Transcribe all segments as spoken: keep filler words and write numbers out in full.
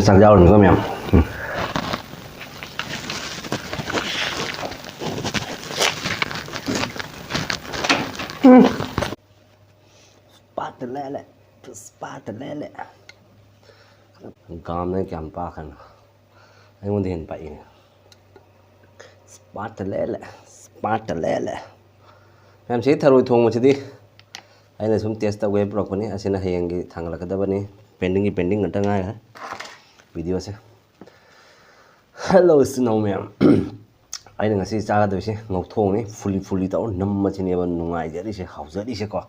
ꯆꯥꯛ ꯌꯥꯎꯔꯅꯤꯀꯣ ꯃꯌꯥꯝ꯫ ꯎꯝ꯫ ꯄꯥꯠꯇ ꯂꯦꯜꯂꯦ, ꯄꯥꯠꯇ ꯂꯦꯜꯂꯦ꯫ ꯒꯥꯝꯅ ꯀꯌꯥꯝ ꯄꯥꯛꯀꯅꯣ? ꯑꯩꯉꯣꯟꯗ ꯍꯦꯟꯅ ꯄꯥꯛꯏꯅꯦ꯫ ꯄꯥꯠꯇ ꯂꯦꯜꯂꯦ, ꯄꯥꯠꯇ ꯂꯦꯜꯂꯦ꯫ ꯃꯌꯥꯝ, ꯁꯤ ꯊꯔꯣꯏ ꯊꯣꯡꯕꯁꯤꯗꯤ ꯑꯩꯅ ꯁꯨꯝ test ꯇꯧꯒꯦ ꯄꯨꯔꯛꯄꯅꯤ꯫ ꯑꯁꯤꯅ ꯍꯌꯦꯡꯒꯤ ꯊꯥꯡꯒꯠꯂꯛꯀꯗꯕꯅꯤ꯫ Pending ꯒꯤ pending ꯉꯥꯛꯇ ꯉꯥꯏꯔꯦ video ꯁꯦ꯫ Hello ꯏꯆꯤꯟ ꯏꯅꯥꯎ ꯃꯌꯥꯝ꯫ ꯑꯩꯅ ꯉꯁꯤ ꯆꯥꯒꯗꯣꯏꯁꯦ ꯉꯧꯊꯣꯡꯅꯤ꯫ ꯐꯨꯂꯤ ꯐꯨꯂꯤ ꯇꯧꯔ ꯅꯝꯕꯁꯤꯅꯦꯕ ꯅꯨꯡꯉꯥꯏꯖꯔꯤꯁꯦ, ꯍꯥꯎꯖꯔꯤꯁꯦꯀꯣ꯫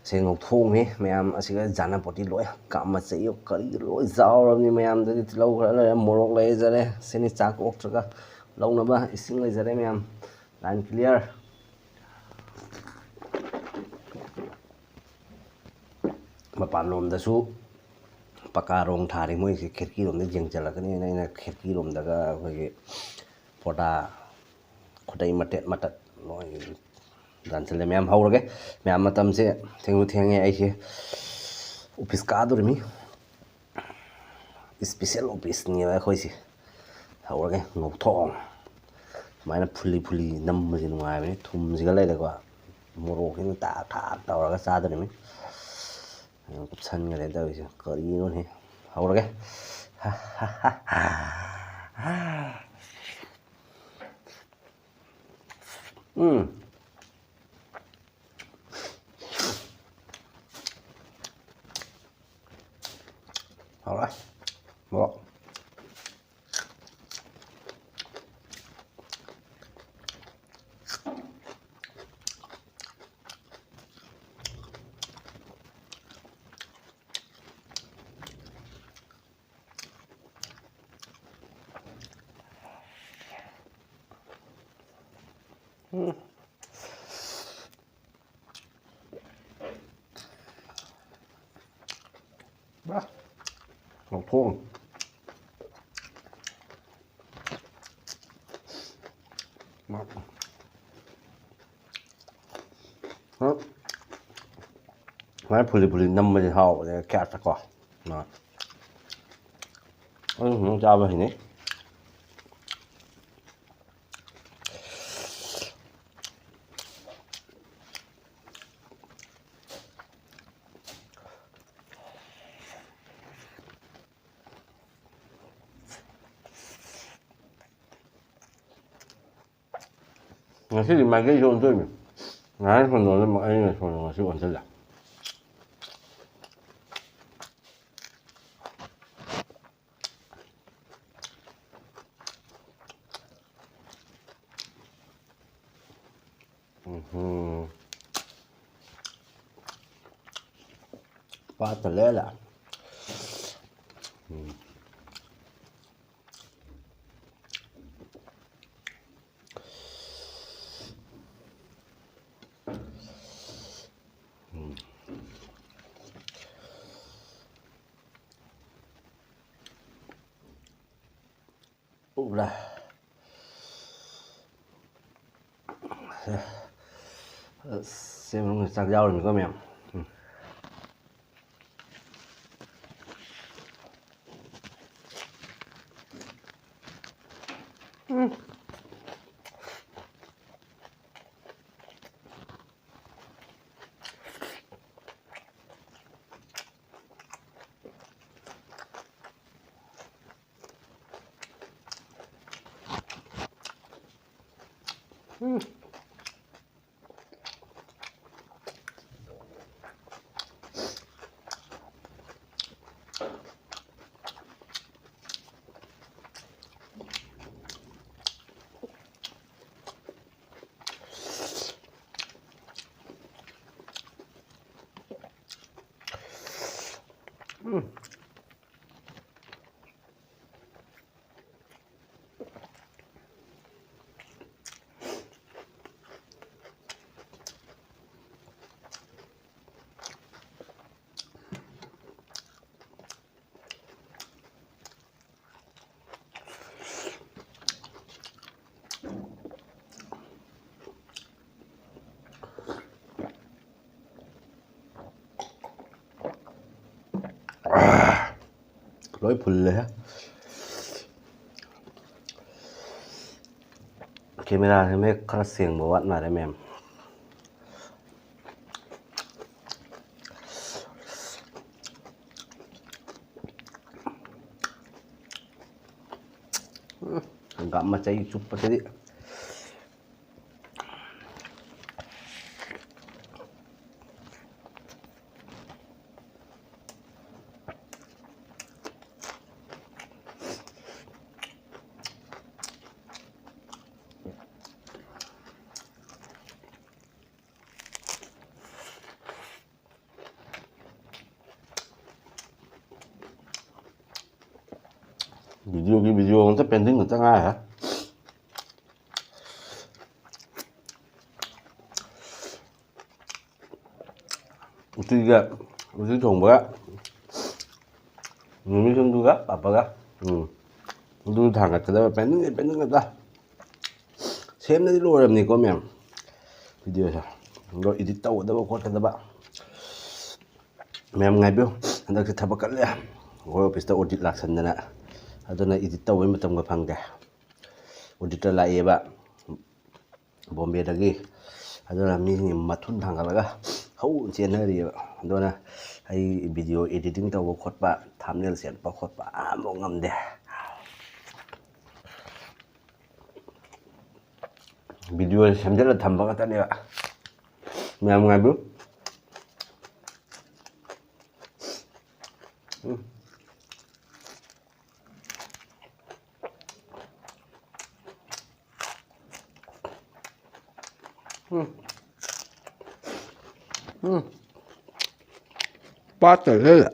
ꯁꯦ ꯉꯧꯊꯣꯡꯅꯤ ꯃꯌꯥꯝ꯫ ꯑꯁꯤꯒ ꯖꯥꯅꯄꯣꯇꯤ ꯂꯣꯏ ꯀꯥꯞ ꯃꯆꯩ ꯀꯔꯤ ꯂꯣꯏ ꯌꯥꯎꯔꯕꯅꯤ ꯃꯌꯥꯝꯗꯨꯗꯤ꯫ ꯇꯤꯜꯍꯧ ꯈꯔ ꯂꯩꯔꯦ, ꯃꯣꯔꯣꯛ ꯂꯩꯖꯔꯦ꯫ ꯁꯤꯅꯤ ꯆꯥꯛ ꯑꯣꯛꯇ꯭ꯔꯒ ꯂꯧꯅꯕ ꯏꯁꯤꯡ ꯂꯩꯖꯔꯦ ꯃꯌꯥꯝ꯫ Line clear꯫ ꯃꯄꯥꯟꯂꯣꯝꯗꯁꯨ ꯄꯀꯥ ꯔꯣꯡ ꯊꯥꯔꯤ꯫ ꯃꯣꯏꯁꯦ ꯈꯤꯔꯀꯤꯔꯣꯝꯗ ꯌꯦꯡꯁꯤꯜꯂꯛꯀꯅꯤꯅ ꯑꯩꯅ ꯈꯤꯔꯀꯤꯔꯣꯝꯗꯒ ꯑꯩꯈꯣꯏꯒꯤ ꯄꯣꯗꯥ ꯈꯨꯗꯩ ꯃꯇꯦꯠ ꯃꯇꯠ ꯂꯣꯏ ꯌꯥꯟꯁꯤꯜꯂꯦ꯫ ꯃꯌꯥꯝ ꯍꯧꯔꯒꯦ꯫ ꯃꯌꯥꯝ ꯃꯇꯝꯁꯦ ꯊꯦꯡꯁꯨ ꯊꯦꯡꯉꯦ꯫ ꯑꯩꯁꯦ office ꯀꯥꯗꯣꯔꯤꯃꯤ꯫ Special office ꯅꯦꯕ ꯑꯩꯈꯣꯏꯁꯦ꯫ ꯍꯧꯔꯒꯦ ꯉꯧꯊꯣꯡ꯫ ꯁꯨꯃꯥꯏꯅ ꯐꯨꯂꯤ ꯐꯨꯂꯤ ꯅꯝꯕꯁꯦ ꯅꯨꯡꯉꯥꯏꯕꯅꯤ꯫ ꯊꯨꯝꯁꯤꯒ ꯂꯩꯔꯦꯀꯣ꯫ ꯃꯣꯔꯣꯛꯁꯤꯅ ꯇꯥꯛ ꯊꯥꯛ ꯇꯧꯔꯒ ꯆꯥꯗꯣꯔꯤꯃꯤ꯫ ꯀꯨꯞꯁꯟꯈ꯭ꯔꯦ ꯇꯧꯔꯤꯁꯦ꯫ ꯀꯔꯤꯅꯣꯅꯦ? ꯍꯧꯔꯒꯦ꯫ ꯎꯝ꯫ ꯍꯥꯎꯔꯦ꯫ ꯃꯣꯔꯣꯛ꯫ ꯎꯝ꯫ ꯂꯧꯊꯣꯛꯑꯣ꯫ ꯁꯨꯃꯥꯏꯅ ꯐꯨꯂꯤ ꯐꯨꯂꯤ ꯅꯝꯕꯁꯦ ꯍꯥꯎꯕꯅꯦ ꯀꯌꯥꯠꯇꯀꯣ꯫ ꯑꯗꯨ ꯁꯨꯝ ꯆꯥꯕ ꯍꯩꯅꯩ꯫ ꯉꯁꯤꯗꯤ ꯃꯥꯏꯀꯩꯁꯨ ꯑꯣꯟꯊꯣꯛꯏꯅꯦ꯫ ꯉꯔꯥꯡ ꯁꯣꯟꯗꯣꯟꯗ ꯑꯃꯨꯛ ꯑꯩꯅ ꯁꯣꯟꯗꯣꯟ ꯉꯁꯤ ꯑꯣꯟꯁꯤꯜꯂꯦ꯫ ꯎꯝꯍꯨꯝ꯫ ꯄꯥꯠꯇ ꯂꯩꯔꯦ꯫ ꯎꯝ꯫ ꯎꯝ꯫ ꯎꯕ꯭ꯔꯥ? ꯑꯁ, ꯁꯤ ꯃꯅꯨꯡꯗ ꯆꯥꯛ ꯌꯥꯎꯔꯤꯅꯤꯀꯣ ꯃꯌꯥꯝ꯫ ꯎꯝ꯫ ꯎꯝ꯫ ꯎꯝ꯫ ꯎꯝ꯫ ꯂꯣꯏ ꯐꯨꯜꯂꯦꯍꯦ꯫ ꯀꯦꯃꯦꯔꯥꯁꯦ ꯃꯌꯦꯛ ꯈꯔ ꯁꯦꯡꯕ ꯋꯥꯠ ꯃꯥꯜꯂꯦ ꯃꯌꯥꯝ꯫ ꯎꯝ, ꯍꯪꯒꯥꯝ ꯃꯆꯩ ꯆꯨꯞꯄꯁꯤꯗꯤ꯫ ꯚꯤꯗꯤꯑꯣꯒꯤ ꯚꯤꯗꯤꯑꯣ ꯉꯥꯛꯇ, ꯄꯦꯟꯗꯤꯡ ꯉꯥꯛꯇ ꯉꯥꯏꯔꯦ꯫ ꯎꯇꯤꯒ, ꯎꯇꯤ ꯊꯣꯡꯕꯒ, ꯃꯤꯃꯤ ꯁꯤꯡꯖꯨꯒ, ꯄꯥꯄꯒ꯫ ꯎꯝ꯫ ꯑꯗꯨ ꯊꯥꯡꯒꯠꯀꯗꯕ ꯄꯦꯟꯗꯤꯡ, ꯄꯦꯟꯗꯤꯡ ꯉꯥꯛꯇ꯫ ꯁꯦꯝꯅꯗꯤ ꯂꯣꯏꯔꯕꯅꯤꯀꯣ ꯃꯌꯥꯝ, ꯚꯤꯗꯤꯑꯣꯁꯦ꯫ ꯑꯗꯣ ꯏꯗꯤꯠ ꯇꯧꯒꯗꯕ ꯈꯣꯠꯀꯗꯕ ꯃꯌꯥꯝ ꯉꯥꯏꯕꯤꯌꯨ꯫ ꯍꯟꯗꯛꯁꯦ ꯊꯕꯛ ꯀꯜꯂꯦ꯫ ꯑꯩꯈꯣꯏ ꯑꯣꯐꯤꯁꯇ ꯑꯣꯗꯤꯠ ꯂꯥꯛꯁꯟꯗꯅ꯫ ꯑꯗꯨꯅ ꯏꯗꯤꯠ ꯇꯧꯕꯩ ꯃꯇꯝꯒ ꯐꯪꯗꯦ꯫ ꯑꯣꯗꯤꯇꯔ ꯂꯥꯛꯑꯦꯕ ꯕꯣꯝꯕꯦꯗꯒꯤ꯫ ꯑꯗꯨꯅ ꯃꯤꯁꯤꯡ ꯃꯊꯨꯟ ꯊꯥꯡꯒꯠꯂꯒ ꯍꯧ ꯆꯦꯟꯅꯔꯤꯑꯕ꯫ ꯑꯗꯨꯅ ꯑꯩ ꯚꯤꯗꯤꯑꯣ ꯏꯗꯤꯇꯤꯡ ꯇꯧꯕ ꯈꯣꯠꯄ, ꯊꯝꯅꯦꯜ ꯁꯦꯝꯕ ꯈꯣꯠꯄ ꯑꯃꯐꯥꯎ ꯉꯝꯗꯦ꯫ ꯚꯤꯗꯤꯑꯣ ꯁꯦꯝꯖꯤꯜꯂ ꯊꯝꯕ ꯈꯛꯇꯅꯦꯕ꯫ ꯃꯌꯥꯝ ꯉꯥꯏꯕꯤꯌꯨ꯫ ꯎꯝ꯫ ꯎꯝ꯫ ꯎꯝ꯫ ꯄꯥꯠꯇ ꯂꯩꯔꯦ꯫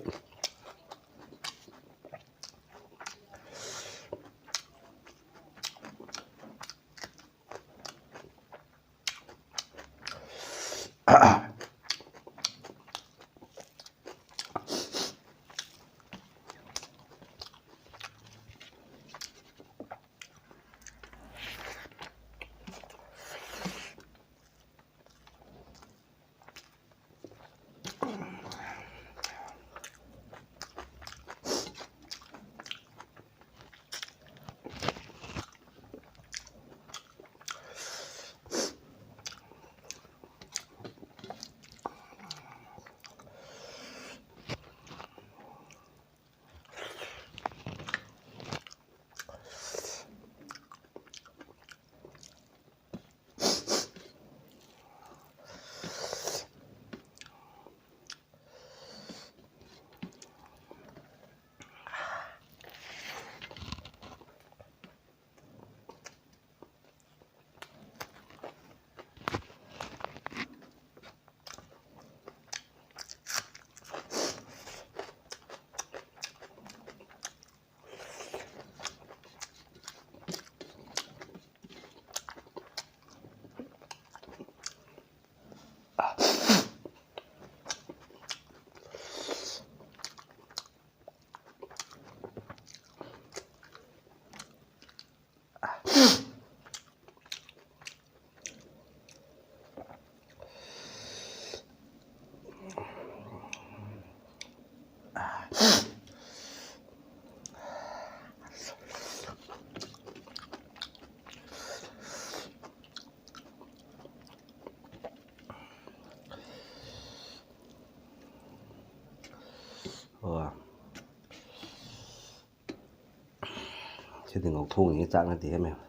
ꯁꯤꯗꯤ ꯉꯧꯊꯣꯛꯅꯤꯡꯉꯤ, ꯆꯥꯛ ꯅꯠꯇꯦꯍꯦ ꯃꯌꯥꯝ꯫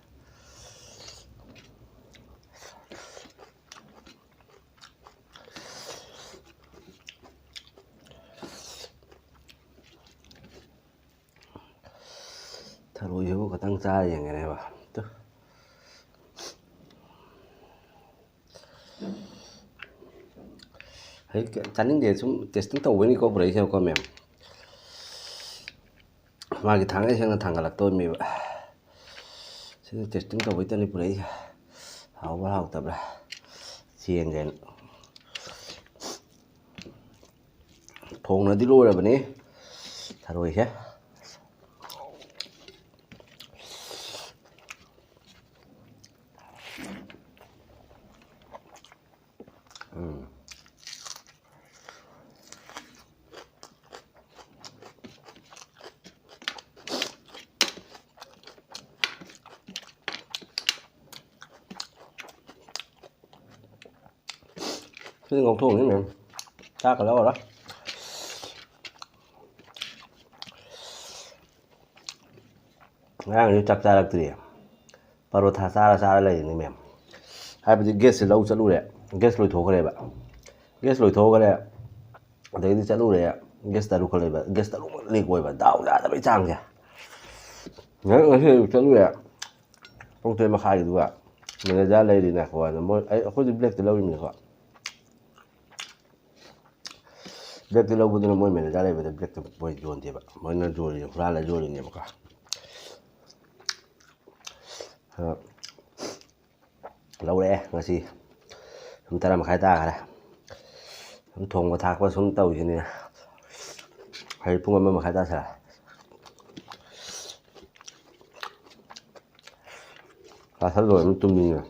ꯊꯔꯣꯏꯁꯤꯕꯨ ꯈꯇꯪ ꯆꯥꯔ ꯌꯦꯡꯒꯦꯅꯦꯕ꯫ ꯇꯨ꯫ ꯍꯧꯖꯤꯛ ꯆꯥꯅꯤꯡꯗꯦ, ꯁꯨꯝ testing ꯇꯧꯕꯩꯅꯤꯀꯣ ꯄꯨꯔꯛꯏꯁꯦꯀꯣ ꯃꯌꯥꯝ꯫ ꯃꯥꯒꯤ ꯊꯥꯡꯒꯩ ꯁꯦꯡꯅ ꯊꯥꯡꯒꯠꯂꯛꯇꯣꯏꯅꯦꯕ꯫ ꯁꯤꯗ testing ꯇꯧꯕꯩꯇꯅꯤ ꯄꯨꯔꯛꯏꯁꯦ꯫ ꯍꯥꯎꯕ꯭ꯔꯥ ꯍꯥꯎꯇꯕ꯭ꯔꯥ ꯌꯦꯡꯒꯦꯅ꯫ ꯊꯣꯡꯅꯗꯤ ꯂꯣꯏꯔꯕꯅꯤ ꯊꯔꯣꯏꯁꯦ꯫ ꯎꯝ꯫ ꯁꯤꯗꯤ ꯉꯧꯊꯣꯛꯑꯅꯤ ꯃꯌꯥꯝ꯫ ꯆꯥꯛꯀ ꯂꯧꯔꯔꯣꯏ꯫ ꯉꯔꯥꯡꯁꯨ ꯆꯥꯛ ꯆꯥꯔꯛꯇ꯭ꯔꯤ꯫ ꯄꯔꯣꯊꯥ ꯆꯥꯔ ꯆꯥꯔ ꯂꯩꯔꯤꯅꯤ ꯃꯌꯥꯝ꯫ ꯍꯥꯏꯕꯗꯤ gas ꯁꯦ ꯂꯧ ꯆꯠꯂꯨꯔꯦ꯫ Gas ꯂꯣꯏꯊꯣꯛꯈ꯭ꯔꯦꯕ꯫ Gas ꯂꯣꯏꯊꯣꯛꯈ꯭ꯔꯦ꯫ ꯑꯗꯩꯗꯤ ꯆꯠꯂꯨꯔꯦ꯫ Gas ꯇꯔꯨꯛ ꯈꯛ ꯂꯩꯕ꯫ Gas ꯇꯔꯨꯛꯃꯛ leak ꯑꯣꯏꯕ꯫ ꯗꯥꯎ ꯌꯥꯗꯕꯩ ꯆꯥꯡꯁꯦ꯫ ꯉꯁꯤ ꯑꯌꯨꯛ ꯆꯠꯂꯨꯔꯦ꯫ ꯄꯨꯡ ꯇꯔꯦꯠ ꯃꯈꯥꯏꯒꯤꯗꯨꯒ꯫ Manager ꯂꯩꯔꯤꯅꯦꯀꯣ꯫ ꯑꯗ ꯃꯣꯏ, ꯑꯩ, ꯑꯩꯈꯣꯏꯗꯤ black ꯇ ꯂꯧꯔꯤꯅꯤꯀꯣ꯫ Black ꯇ ꯂꯧꯕꯗꯨꯅ ꯃꯣꯏ manager ꯂꯩꯕꯗ black ꯇ ꯃꯣꯏ ꯌꯣꯟꯗꯦꯕ꯫ ꯃꯣꯏꯅ ꯌꯣꯜꯂꯤꯁꯦ ꯍꯨꯔꯥꯜꯂ ꯌꯣꯜꯂꯤꯅꯦꯕꯀꯣ꯫ ꯑꯗꯣ ꯂꯧꯔꯛꯑꯦ ꯉꯁꯤ꯫ ꯁꯨꯝ ꯇꯔꯥ ꯃꯈꯥꯏ ꯇꯥꯈ꯭ꯔꯦ꯫ ꯁꯨꯝ ꯊꯣꯡꯕ ꯊꯥꯛꯄ ꯁꯨꯝ ꯇꯧꯁꯤꯅꯦ꯫ ꯍꯧꯖꯤꯛ ꯄꯨꯡ ꯑꯃ ꯃꯈꯥꯏ ꯇꯥꯁꯜꯂꯛꯑꯦ꯫ ꯆꯥꯁꯜꯂꯣꯏꯔ ꯑꯗꯨꯝ ꯇꯨꯝꯅꯤꯡꯉꯦ꯫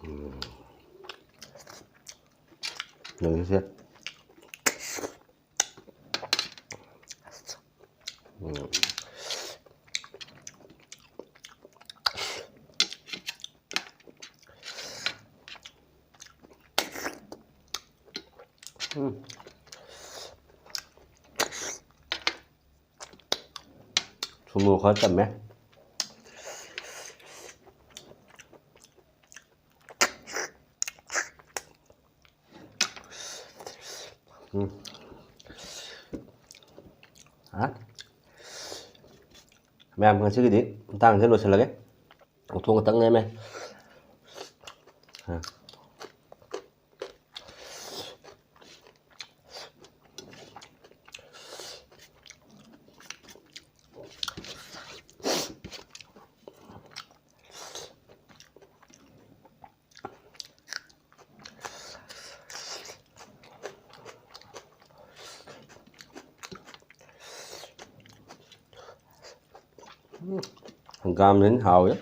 ꯎꯝ꯫ ꯂꯩꯔꯤꯁꯦ꯫ ꯎꯝ꯫ ꯎꯝ꯫ ꯊꯨꯝ ꯃꯣꯔꯣꯛ ꯈꯔ ꯆꯝꯃꯦ꯫ ꯎꯝ꯫ ꯍꯥ? ꯃꯌꯥꯝ, ꯉꯁꯤꯒꯤꯗꯤ ꯃꯇꯥꯡꯁꯤꯗ ꯂꯣꯏꯁꯤꯜꯂꯒꯦ꯫ ꯎꯊꯣꯡ ꯈꯛꯇꯪ ꯅꯦꯝꯃꯦ꯫ ꯑ꯫ ꯍꯪꯒꯥꯝꯁꯤꯅ ꯍꯥꯎꯋꯦ꯫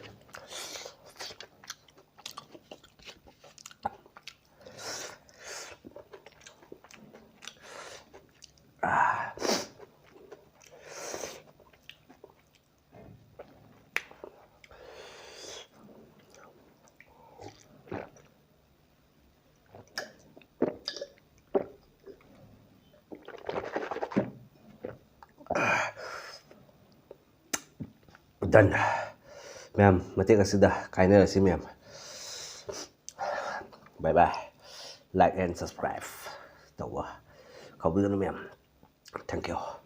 Done. ꯃꯌꯥꯝ, ꯃꯇꯦꯛ ꯑꯁꯤꯗ ꯀꯥꯏꯅꯔꯁꯤ ꯃꯌꯥꯝ꯫ Bye bye. Like and subscribe ꯇꯧꯕ ꯀꯥꯎꯕꯤꯒꯅꯨ ꯃꯌꯥꯝ꯫ Thank you.